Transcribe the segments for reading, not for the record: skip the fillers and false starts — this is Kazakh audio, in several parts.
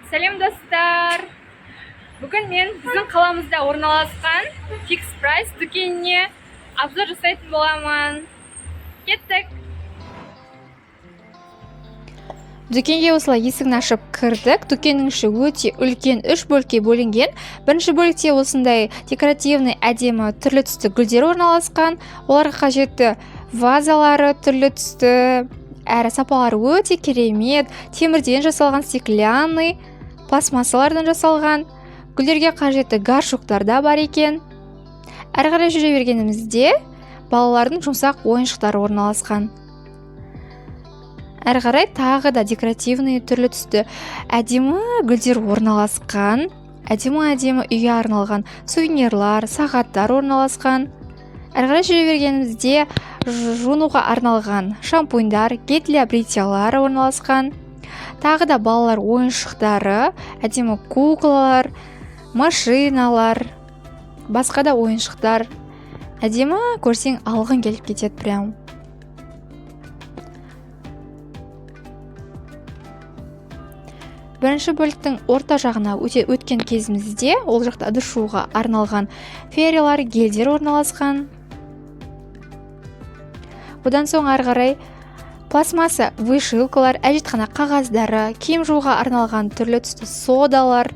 Сәлем, достар! Бүгін мен біздің қаламызда орналасқан Фикс Прайс дүкеніне обзор жасайтын боламын. Кеттік! Дүкенге осылай есігін ашып кірдік. Дүкеннің іші өте үлкен, үш бөлікке бөлінген. Бірінші бөлікте осындай декоративный, әдемі түрлі түсті гүлдер орналасқан. Оларға қажетті вазалары түрлі түсті, әрі сапалары өте керемет, темірден жасалған, стеклянный, пластмассалардан жасалған. Гүлдерге қажетті горшоктар да бар екен. Әрі қарай жүре бергенімізде балалардың жұмсақ ойыншықтары орналасқан. Әрі қарай тағы да декоративный, түрлі түсті әдемі гүлдер орналасқан. Әдемі әдемі үйге арналған сувенирлар, сағаттар орналасқан. Әрі қарай жүре бергенімізде жуынуға арналған шампуньдар, гель для бритьялар орналасқан. Тағы да балалар ойыншықтары, әдемі куклалар, машиналар, басқа да ойыншықтар. Әдемі, көрсең, алғың келіп кетеді прям. Бірінші бөліктің орта жағына өткен кезімізде ол жақта ыдыс жууға арналған ферилар, гельдер орналасқан. Одан соң ары қарай пластмасса вышивкалар, әжетхана қағаздары, киім жууға арналған түрлі түсті содалар.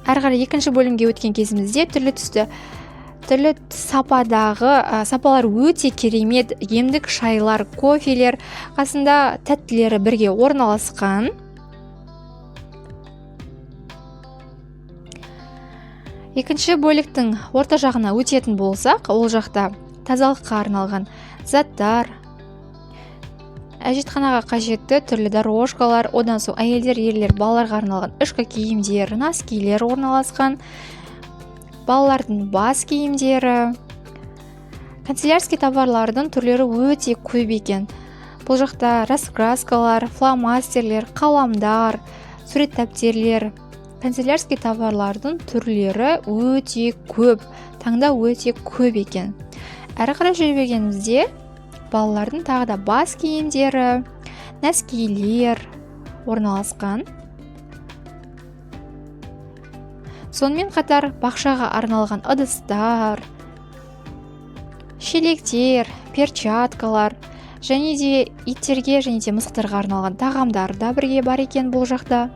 Әрі қарай екінші бөлімге өткен кезімізде түрлі түсті, түрлі сападағы, сапалар өте керемет емдік шайлар, кофелер, қасында тәттілері бірге орналасқан. Екінші бөліктің орта жағына өтетін болсақ, ол жақта тазалыққа арналған заттар, әжетханаға қажетті түрлі дорожкалар, одан соң әйелдер, ерлер, балаларға арналған ішкі киімдер, носкилер орналасқан, балалардың бас киімдері, канцелярский товарлардың түрлері өте көп екен. Бұл жақта раскраскалар, фломастерлер, қаламдар, сурет дәптерлер, канцелярский товарлардың түрлері өте көп, таңдау өте көп екен. Әрі қарай жүре бергенімізде балалардың тағы да бас киімдері, нәскилер орналасқан. Сонымен қатар бақшаға арналған ыдыстар, шелектер, перчаткалар және де иттерге және де мысықтарға арналған тағамдар да бірге бар екен бұл жақта.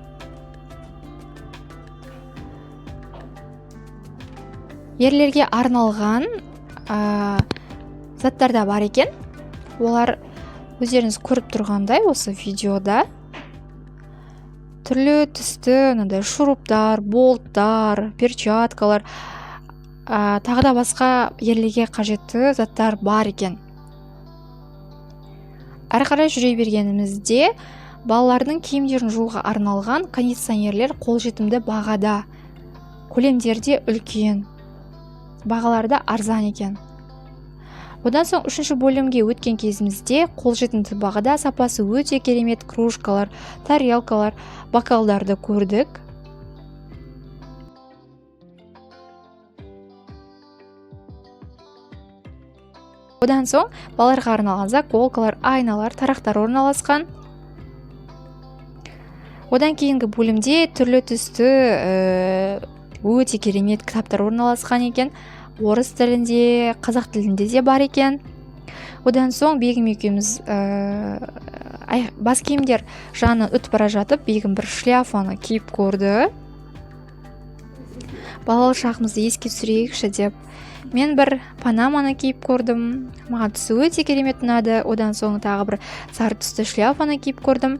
Ерлерге арналған заттар да бар екен. Олар өздеріңіз көріп тұрғандай осы видеода түрлі түсті мынандай шуруптар, болттар, перчаткалар, тағы да басқа ерлерге қажетті заттар бар екен. Әрі қарай жүре бергенімізде балалардың киімдерін жууға арналған кондиционерлер қолжетімді бағада, көлемдері де үлкен, бағалары да арзан екен. Одан соң үшінші бөлімге өткен кезімізде қолжетімді бағада сапасы өте керемет кружкалар, тарелкалар, бокалдарды көрдік. Одан соң балаларға арналған заколкалар, айналар, тарақтар орналасқан. Одан кейінгі бөлімде түрлі түсті өте керемет кітаптар орналасқан екен. Орыс тілінде, қазақ тілінде де бар екен. Одан соң Бегім екеуміз бас киімдер жағынан өтіп бара жатып, Бегім бір шляпаны киіп көрді. Балалық шағымызды еске түсірейікші деп. Мен бір панаманы киіп көрдім. Маған түсі өте керемет ұнады. Одан соң тағы бір сары түсті шляпаны киіп көрдім.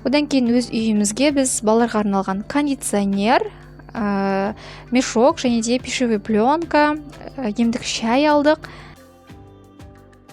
Одан кейін өз үйімізге біз балаларға арналған кондиционер, мешок және де пищевой пленка, емдік шай алдық.